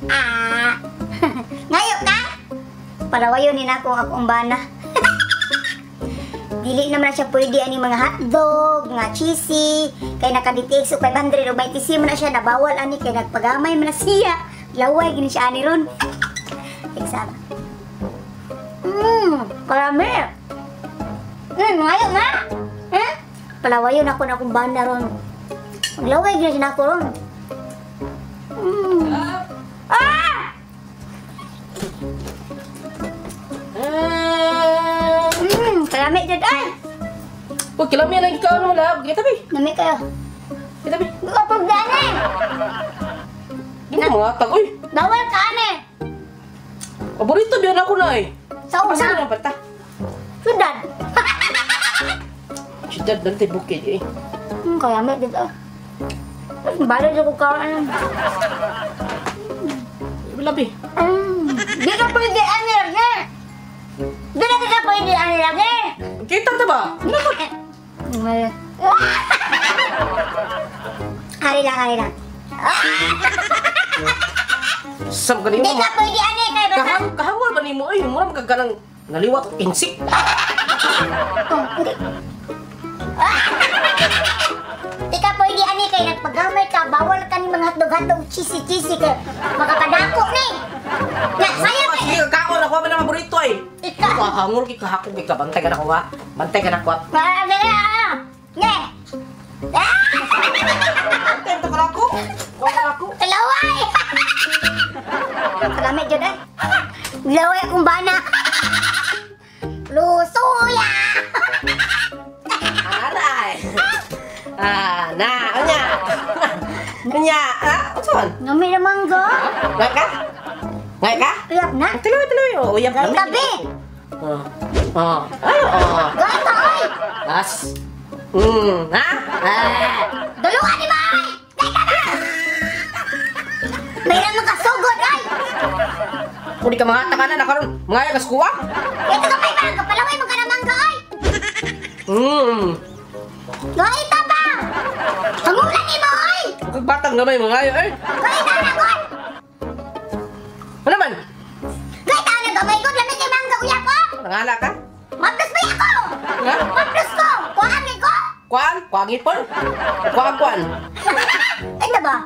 Ah. Ngayo ka? Palawayon ni nako ang akong bana. Dili naman na siya pwede ani mga hotdog, mga cheesy, kay naka-DTX o 500 o may TC man na siya, nabawal ani kay nagpagamay man na siya. Laway gini siya ani ron. Exam. Karami. Ngayo nga. Eh? Palawayon ako na akong bana ron. Maglaway gini siya nako ron. Ah! Kalami jud ay. Huwag kilami na ikaw no lab. Kita bi. Nami kayo. Kita bi. Kapag gani. Di mo mga tag oy. Bawal ka ane. Paborito biyan ako na eh. Sa Asa una. na palta? Sudan. Siyudad dante bukid eh. Kalami jud ah. Balo jud ko ka ano. Labi. Di ka pwede ani lagi. Di na ka pwede ani lagi. Kita ta ba? Hari lang, hari lang. Sam kanimo. Di ka pwede ani kay basta. Kahang kahangol ba nimo oy? Mura magkagalang naliwat og insik. Oh, hindi. Di ka pwede ani kay nagpagamay ka, bawal ka ni mga hotdog-hotdog, cheesy-cheesy kay makakadako ni. Ya, sayang kay. Sige, kaon ako man ang paborito ay. Ika. Kahangol kay kahakog kay kabantay ka na ko ha. Bantay ka na ko. Ah, sige, ah. Nge. Ah! Bantay ka na ako. Kuha ka ako. Laway! Kalami jud eh. Laway akong bana. Lusuya! Aray. Ah, na, unya. Unya, ah, unsa man? Ngami na mangga. Ngay ka? Ngay ka? Uyap na. Tuloy, tuloy. Oh, uyap Gay tabi. Oh. Oh. Ay, oh. Gay ta oy. As. Ha? Ah. Duluan ni May! Gay ta na! May naman kasugod ay! Kung di ka mga taka na karon, mga ka skuwa. Ito ka may mangga, palaway mo ka na mangga ay! Gay ta ba! Hangulan ni mo ay! Kag batang gamay mga ayo eh. Gay ta na god! Ano man? Gay ta na gamay god, lamig kay mangga uyap ko! Nangala ka? Maplos ba ako? Ha? Maplos ko! Kuhaan kay ko! Kuan? Kuan ipon? Kuan kuan. Ito ba?